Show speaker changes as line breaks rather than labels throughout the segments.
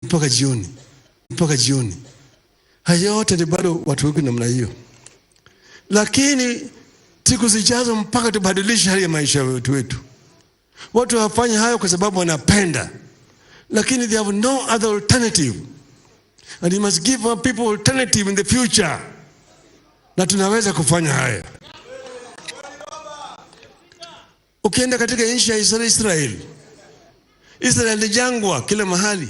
Mpaka jioni, mpaka jioni. Haya yote ni bado watu wetu namna hiyo, lakini siku zijazo mpaka tubadilishe hali ya maisha wetu. Watu hawafanyi hayo kwa sababu wanapenda, lakini they have no other alternative, and you must give our people alternative in the future, na tunaweza kufanya haya. Ukienda katika nchi ya Israel, Israel ni jangwa kila mahali,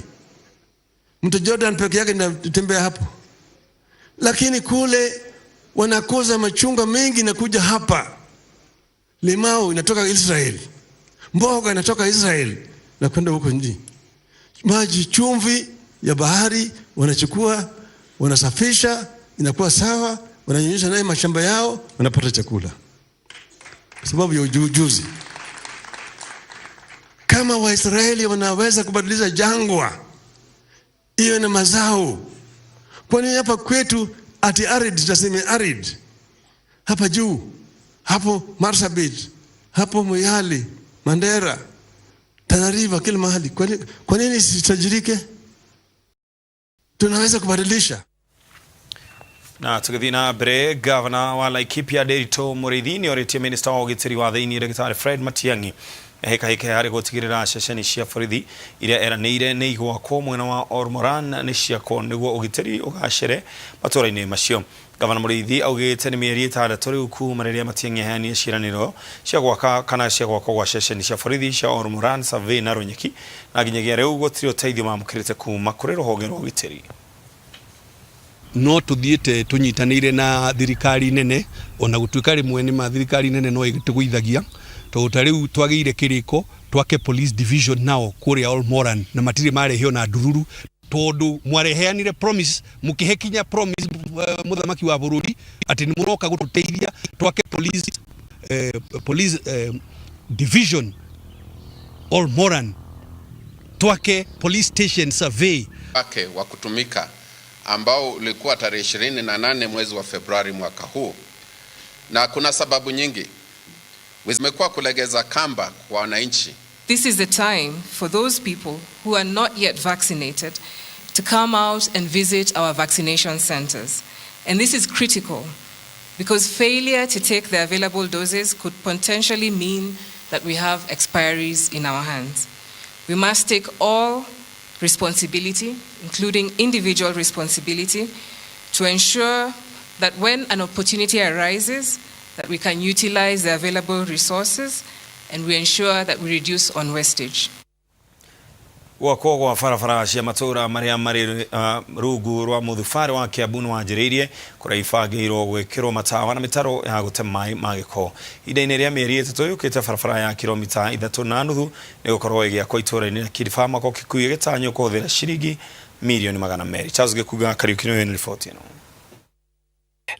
mto Jordan peke yake ndio hapo, lakini kule wanakuza machungwa mengi na kuja hapa, limau inatoka Israel, mboga inatoka Israel na kwenda huko nje, maji chumvi ya bahari wanachukua, wanasafisha, inakuwa sawa, wananyonyesha naye mashamba yao, wanapata chakula kwa sababu ya ujuzi. Kama Waisraeli wanaweza kubadilisha jangwa iwe na mazao, kwa nini hapa kwetu ati arid, tutasema arid hapa juu, hapo Marsabit, hapo Moyale, Mandera, Tana River, kila mahali. Kwa nini sitajirike? Tunaweza kubadilisha.
Na tũgĩthiĩ na mbere, gavana wa Laikipia Nderitu Mũrĩithi nĩ orĩtie minista wa ũgitĩri wa thĩinĩ ndagĩtarĩ Fred Matiang'i ehĩkahĩke harĩ gũtigĩrĩra ceceni cia borithi iria eranĩire nĩ igwakwo mwena wa Olmoran nĩ ciakwo nĩguo ũgitĩri ũgacĩre matũũra-inĩ macio. Gavana Mũrĩithi augĩte nĩ mĩeri 6 rĩu kuma rĩrĩa Matiang'i aheanire ciĩranĩro cia gwaka kana cia gwakwo gwa ceceni cia borithi cia Olmoran, Survey na Rũnyeki, na nginyagia rĩu gũtirĩ ũteithio mamũkĩrĩte kuma kũrĩ rũhonge rwa ũgitĩri.
No tuthiĩte tũnyitanĩire na thirikari nene, ona gũtuĩka rĩmwe nĩ ma thirikari nene no ĩtũgũithagia, tondũ ta rĩu twagĩire kĩrĩko twake police division nao kũrĩa Olmoran na matirĩ marehe ona ndururu, tondũ mwareheanire promise, mũkĩhe kinya promise mũthamaki wa bũrũri atĩ nĩ mũroka gũtũteithia twake police division Olmoran, twake police station Survey.
Wake wa kutumika ambao ulikuwa tarehe 28 mwezi wa Februari mwaka huu, na kuna sababu nyingi zimekuwa kulegeza kamba kwa wananchi.
This is the time for those people who are not yet vaccinated to come out and visit our vaccination centers. And this is critical because failure to take the available doses could potentially mean that we have expiries in our hands. We must take all responsibility, including individual responsibility, to ensure that when an opportunity arises, that we can utilize the available resources and we ensure that we reduce on wastage.
Gwakwo gwa barabara cia matũra marĩa marĩ rungu rwa mũthubarĩ wa Kiambu nĩ wanjĩrĩirie, kũrĩa ibangĩirwo gwĩkĩrwo matawa na mĩtaro ya gũte maĩ ma gĩko. Ihinda-inĩ rĩa mĩeri 3 yũkĩte, barabara ya kilomita 3.5 nĩ gũkorwo ĩgĩakwo itũũra-inĩ rĩa Kiribamakwo Kikuyu, ĩgĩtanywo kũhũthĩra ciringi mirioni 200. Charles Gĩkunga Kariũki nĩwe riboti ĩno.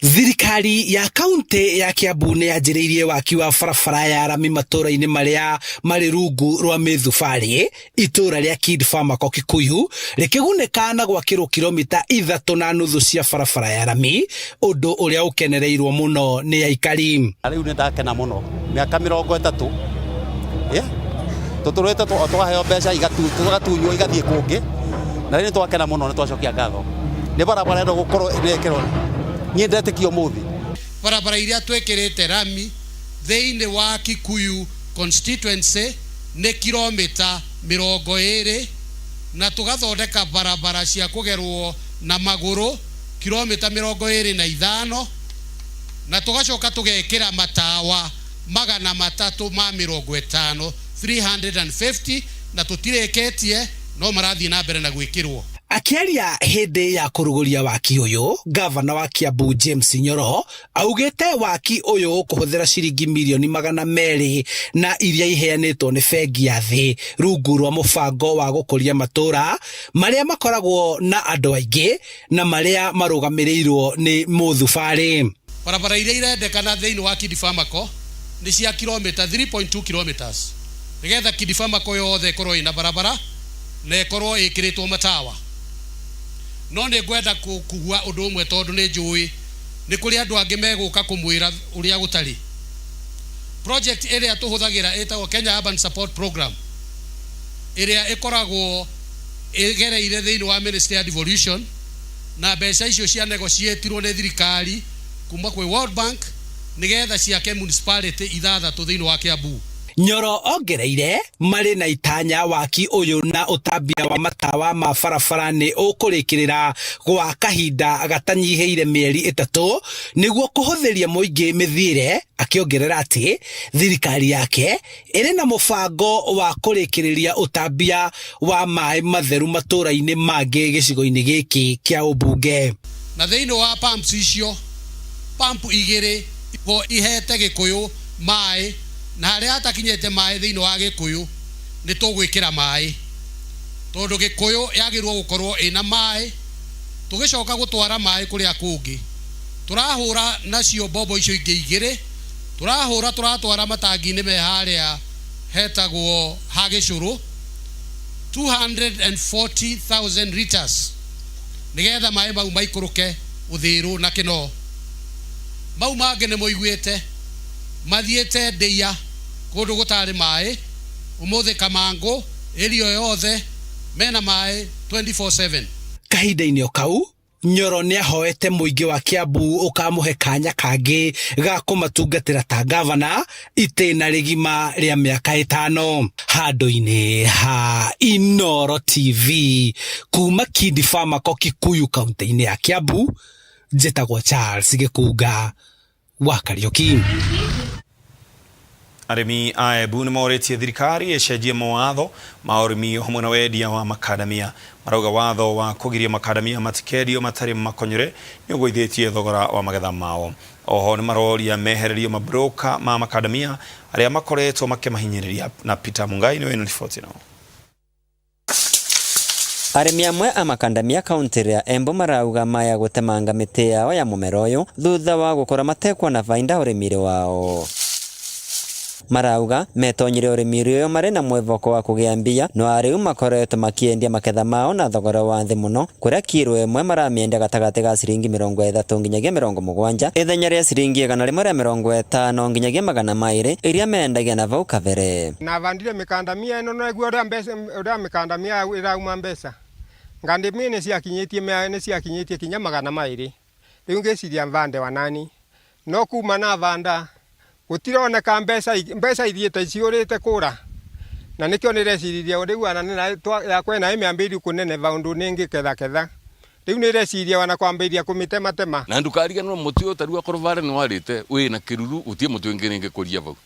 Thirikari ya kaunti ya Kiambu nĩ yanjĩrĩirie waki wa barabara ya rami matũra-inĩ marĩa marĩ rungu rwa mĩthubarĩ itũra rĩa Kid Farmako Kikuyu, rĩkĩgunĩka na gwakĩrwo kilomita 3.5 cia barabara ya rami, ũndũ ũrĩa ũkenereirwo mũno nĩ aikari.
Rĩu nĩ ndakena mũno, mĩaka 30 tũtũrĩte twaheo mbeca tũgatunywo igathiĩ kũngĩ, na rĩu nĩ twakena mũno, nĩ twacokia ngatho nĩ barabara ĩno gũkorwo ĩrekĩrwo. Niĩ ndetĩkia ũmũthĩ
barabara iria twĩkĩrĩte rami thĩinĩ wa Kikuyu constituency nĩ kilomita 20, na tũgathondeka barabara cia kũgerwo na magũrũ kilomita 25, na tũgacoka tũgekĩra matawa 350, 350, na tũtirĩkĩtie, no marathiĩ na mbere na gwĩkĩrwo.
Akĩaria hĩndĩ ya kũrugũria waki ũyũ, gavana wa Kiambu James Nyoro augĩte waki ũyũ ũkũhũthĩra ciringi mirioni 200 na iria iheanĩtwo nĩ bengi ya thĩ rungu rwa mũbango wa gũkũria matũra marĩa makoragwo na andũ aingĩ na marĩa marũgamĩrĩirwo nĩ mũthubarĩ.
Barabara iria irendekana thĩinĩ wa Kidifamako nĩ cia kilomita 3.2 kilometers, nĩgetha Kidifamako yothe ĩkorwo ĩna barabara na ĩkorwo ĩkĩrĩtwo matawa. No nĩ ngwenda kugua ũndũ ũmwe, tondũ nĩ njũĩ nĩ kũrĩ andũ angĩ megũka kũmwĩra ũrĩa gũtarĩ. Project ĩrĩa tũhũthagĩra ĩtagwo Kenya Urban Support Program, ĩrĩa ĩkoragwo Ĩgereire thĩinĩ wa Ministry ya Devolution, na mbeca icio cia negotiatirwo nĩ thirikari kuma kwĩ World Bank nĩgetha ciake municipality ithathatũ thĩinĩ wa Kiambu.
Nyoro ongereire marĩ na itanya waki ũyũ na ũtambia wa matawa ma barabara nĩ ũkũrĩkĩrĩra gwa kahinda gatanyihĩire mĩeri 3 nĩguo kũhũthĩria mũingĩ mĩthiĩre, akĩongerera atĩ thirikari yake ĩrĩ na mũbango wa kũrĩkĩrĩria ũtambia wa maĩ matheru matũũra-inĩ mangĩ gĩcigo-inĩ gĩkĩ kĩa ũmbunge.
Na thĩinĩ wa pumps icio, pump 2 ihete Gĩkũyũ maĩ, na harĩa hatakinyĩte maĩ thĩinĩ wa Gĩkũyũ nĩ tũgwĩkĩra maĩ, tondũ Gĩkũyũ yagĩrĩirwo gũkorwo ĩna maĩ. Tũgĩcoka gũtwara maĩ kũrĩa kũngĩ, tũrahũra nacio mbombo icio ingĩ 2, tũrahũra tũratwara matangi-inĩ me harĩa hetagwo ha Gĩcũrũ 240,000 liters, nĩgetha maĩ mau maikũrũke Ũthĩrũ na Kĩnoo. Mau mangĩ nĩ mũiguĩte mathiĩte Ndĩia kũndũ gũtarĩ maĩ, ũmũthĩ Kamangũ area yothe mena maĩ 24/7.
Kahinda-inĩ o kau Nyoro nĩahoete mũingĩ wa Kiambu ũkamũhe kanya kangĩ ga kũmatungatĩra ta gavana itĩna rĩgima rĩa mĩaka 5. Handũ-inĩ ha Inooro TV kuma Kindi Pharmaco Kikuyu kaunti-inĩ ya Kiambu, njĩtagwo Charles Gĩkunga wa Kariũki.
Arĩmi a Embu nĩ morĩtie thirikari ĩcenjie mawatho ma ũrĩmi hamwe na wendia wa makandamia. Marauga watho wa kũgiria makandamia matikendio matarĩ makonyore nĩ ũgũithĩtie thogora wa magetha mao. Oho nĩ maroria mehererio mabroka ma makandamia arĩa makoretwo makĩmahinyĩrĩria. Na Peter Mungai nĩwe wĩna riboti ĩno.
Arĩmi amwe a makandamia kaunti ya Embu marauga maya gũtemanga mĩtĩ yao ya mũmera ũyũ thutha wa gũkora matekuona bainda ũrĩmi-inĩ wao. Marauga metonyire ũrĩmi ũyũ marĩ na mwĩvoko wa kũgĩa mbia, no arĩu makoretwo makĩendia maketha mao na thogora wa thĩ mũno, kũrĩa kiro ĩmwe maramĩendia gatagatĩ ga ciringi 30 nginyagia 70, ithenya rĩa ciringi 150 nginyagia 200 iria mendagia na vau kabere.
Navandire mikandamia ĩno no ĩguo ũrĩa mbeca, ũrĩa mikandamia ĩrauma mbeca. Ngandamia nĩ ciakinyĩtie mea, nĩ ciakinyĩtie kinya 200. Rĩu ngĩciria mvande wanani. No kuma na vanda gũtironeka mbeca mbeca ithiĩte ciũrĩte kũra. Na nĩkĩo nĩreciririe rĩu ona nĩ na yakwa ĩna ĩmĩambĩrĩirie kũneneva ũndũ nĩngĩketha ketha. Rĩu nĩreciria wana kwambĩrĩria kũmĩtematema.
Na ndũkariganĩrwo mũtĩ ũyũ ta rĩu akorwo vare nĩwarĩte wĩna kĩruru gũtirĩ mũtĩ ũngĩ rĩngĩ kũria vau.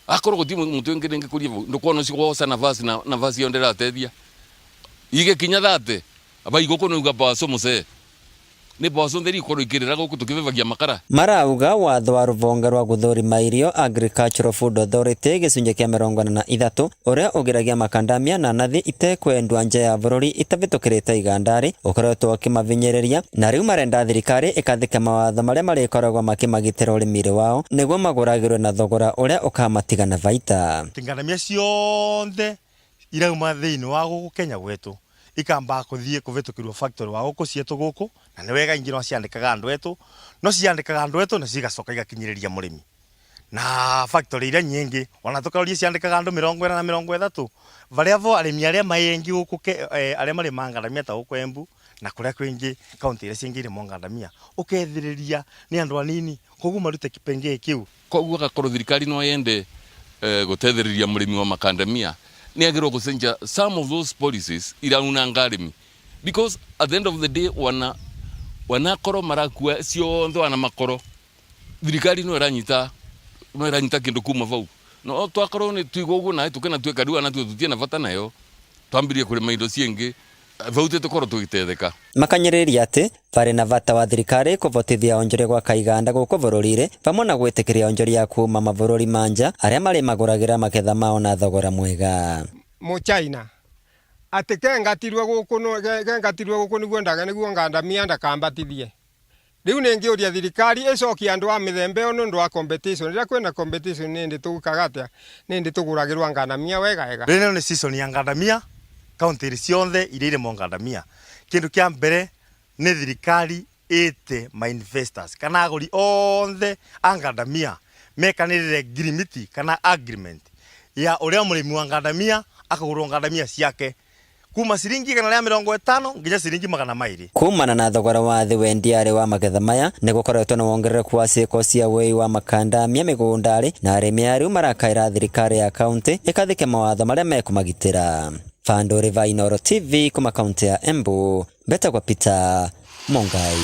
Akorwo gũtirĩ mũtĩ ũngĩ rĩngĩ kũria vau, ndũkona ũcio woca nafasi na nafasi ĩyo ndĩratethia. Igĩkinya thate, abaigũkũ nĩuga mboco mũcee. Nĩ mboco theri ikorwo ikĩrĩra gũkũ tũkĩbebagia makara.
Marauga watho wa rũvonge rwa gũthũrima irio Agricultural Food Authority gĩcunjĩ kĩa 43 ũrĩa ũgiragia makandamia na nathi itekwendwa nja ya bũrũri itavĩtũkĩrĩte igandari ũkoretwo ũkĩmavinyĩrĩria, na rĩu marenda thirikari ĩkathĩka mawatho marĩa marĩkoragwo makĩmagitĩra ũrĩmi wao nĩguo magũragĩrwe na thogora ũrĩa ũkamatiga na baita.
Ngandamia ciothe irauma thĩinĩ wa gũkũ Kenya gwetũ ikamba kuthie kuvitukirwo factory wa guku cietu guku, na ni wega ingi no ciandikaga andu etu, no ciandikaga andu etu na cigacoka igakinyiriria murimi. Na factory iria nyingi ona tukaroria ciandikaga andu 40 na 30, varia vo arimi aria mai guku aria mari mangandamia ta guku Embu na kuria kwingi kaunti iria ciingi irimo ngandamia ukethiriria ni andu anini, koguo marute kipengee kiu.
Koguo gakorwo thirikari no yende gutetheriria murimi wa makandamia ni agirwo gucenjia some of those policies iraunanga arimi, because at the end of the day wana wanakoro marakua cionthe wana makoro thirikari no iranyita, no iranyita kindu kuma vau. No twakorwo ni twigwo uguo nae tukena tweka riu ana tutie na bata nayo twambirie kurima indo ciingi vau titukorwo tugitetheka.
Makanyĩrĩria atĩ varĩ na bata wa thirikari kũvotithia onjoria gwaka iganda gũkũ bũrũri-inĩ vamwe na gwĩtĩkĩria onjoria kuma mabũrũri ma nja arĩa marĩmagũragĩra maketha mao na thogora mwega.
Mũchaina atĩ kengatirwe gũkũ no, kengatirwe gũkũ nĩguo ndaga nĩguo ngandamia ndakambatithie. Rĩu nĩngĩũria thirikari ĩcokie andũ a mĩthemba ĩyo nĩ ũndũ wa competition. Rĩrĩa kwĩna competition nĩ ndĩ tũgũkaga atĩa? Nĩ ndĩ tũgũragĩrwo ngandamia wega wega.
Rĩrĩ nĩ season ya ngandamia kaunti iri ciothe iria irĩmwo ngandamia. Kĩndũ kĩa mbere nĩ thirikari ĩte ma investors kana agũri othe a ngandamia mekanĩrĩre ngirimiti kana agreement ya ũrĩa mũrĩmi wa ngandamia akagũrwo ngandamia ciake Kuma ciringi 150 nginya ciringi 200.
Kumana na thogora wa thĩ wendia-rĩ wa magetha maya nĩ gũkoretwo na wongerereku wa ciĩko cia wĩi wa makandamia mĩgũnda-rĩ na arĩmi a rĩu marakaĩra thirikari ya kaunti ĩkathĩke mawatho marĩa mekũmagitĩra. Bandũ River Inooro TV kuma kaunti ya Embu mbetagwo Peter Mungai.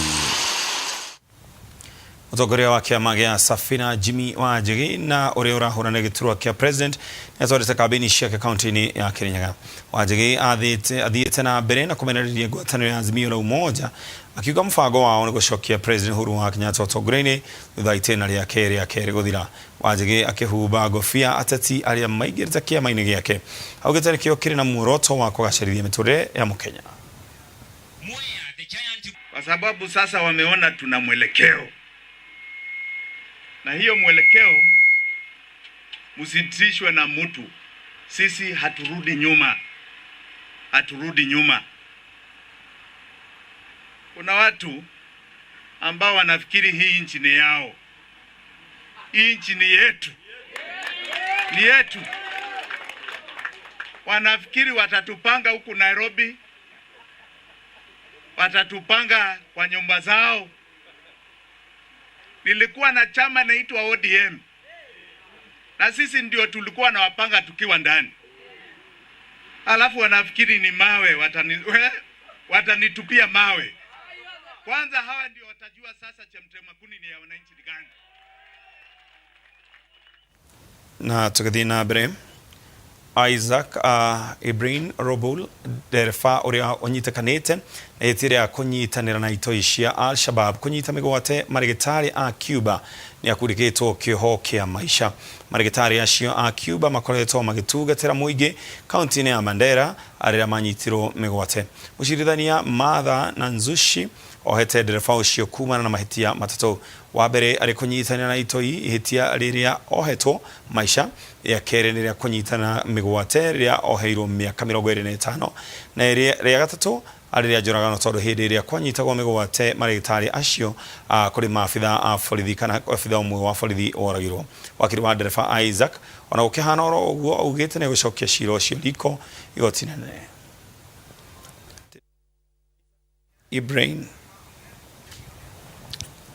Mũtongoria wa kĩama gĩa Safina Jimmy Wanjigi na ũrĩa ũrahũrana gĩturwa kĩa president nĩatwarĩte kambĩini ciake kaunti-inĩ ya Kirinyaga. Wanjigi athiĩte na mbere na kũmenereria ngwatanĩro ya Azimio la Umoja akiuga mũbango wao nĩ gũcokia President Uhuru wa Kenyatta ũtongoria-inĩ thutha wa itĩna rĩake rĩa kerĩ gũthira. Wanjigi akĩhumba ngobia ateti arĩa maingĩrĩte kĩama-inĩ gĩake augĩte nĩkĩo kĩrĩ na muoroto wa kũgacĩrithia mĩtũrĩre ya mũkenya.
Kwa sababu sasa wameona tuna mwelekeo, na hiyo mwelekeo msitishwe na mtu. Sisi haturudi nyuma, haturudi nyuma. Kuna watu ambao wanafikiri hii nchi ni yao. Hii nchi ni yetu, ni yetu. Wanafikiri watatupanga huku Nairobi, watatupanga kwa nyumba zao. Nilikuwa na chama naitwa ODM, na sisi ndio tulikuwa na wapanga tukiwa ndani, alafu wanafikiri ni mawe, watanitupia mawe. Kwanza hawa ndio watajua sasa cha mtema kuni ni ya wananchi ni gani.
Na tũgĩthiĩ na mbere Isaac Ibrahim Robol ndereba ũrĩa ũnyitĩkanĩte na ihĩtia rĩa kũnyitanĩra na itoi cia Al-Shabab kũnyita mĩgwate marĩgĩtarĩ a Cuba nĩ akundĩkĩtwo kĩoho kĩa maica. Marĩgĩtarĩ acio a Cuba makoretwo magĩtungatĩra mũingĩ kaunti-inĩ ya Mandera arĩa manyitirwo mĩgwate. Mũcirithania Martha Nanzushi ohete ndereba ũcio kumana na mahĩtia matatũ. Wa mbere arĩ kũnyitanĩra na itoi ihĩtia rĩrĩa ohetwo maica, rĩa kerĩ nĩ rĩa kũnyitana mĩgwate rĩrĩa oheirwo mĩaka 25 na rĩa gatatũ arĩ rĩa njũragano tondũ hĩndĩ ĩrĩa kwanyitagwo mĩgwate marĩgĩtarĩ acio kũrĩ maabitha a borithi kana abitha ũmwe wa borithi woragirwo. Wakiri wa ndereba Isaac ona gũkĩhana oro ũguo augĩte nĩ egũcokia cira ũcio riko igoti nene. Ibrahim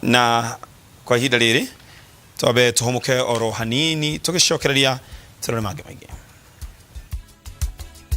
na kwa ihinda rĩrĩ twambe tũhũmũke oro hanini tũgĩcokereria tũrore mangĩ maingĩ.